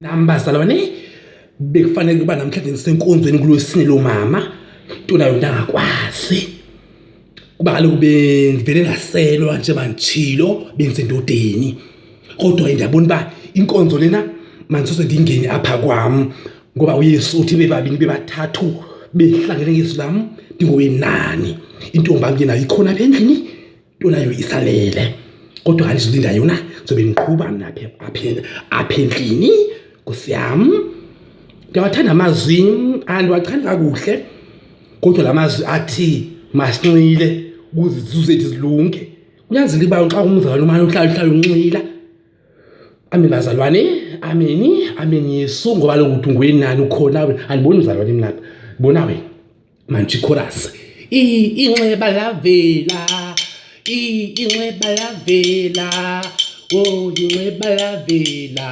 Nami bazalwane bekufanele ukuba namhlanje ngisenkonzweni kulosine lo mama nto nayo ndangakwazi kuba kaloku bendivele ndaselwa njengoba nditshilo bendisendodeni kodwa ke ndiyabona uba inkonzo lena mandisose ndingene apha kwam ngoba uyesu uthi bebabini bebathathu behlangene ngezwi lam ndingowenani intombi am ke nayo ikhona apha endlini nto nayo isalele kodwa andizulinda yona zobe ndiqhuba mna apha endlini nkosi yam ndiyawathanda amazwi andiwachani kakuhle kodwa la mazwi athi masinxile ukuze izisu zethu zilunge kunyanzelile uba xa umzalwane umane uhlala uhlala unxila amen bazalwane ameni amen yesu ngoba lokuthi unguyenani ukhona andiboni mzalwane mna bona wena manje ichorus inxeba lavela inxeba lavela oh inxeba lavela.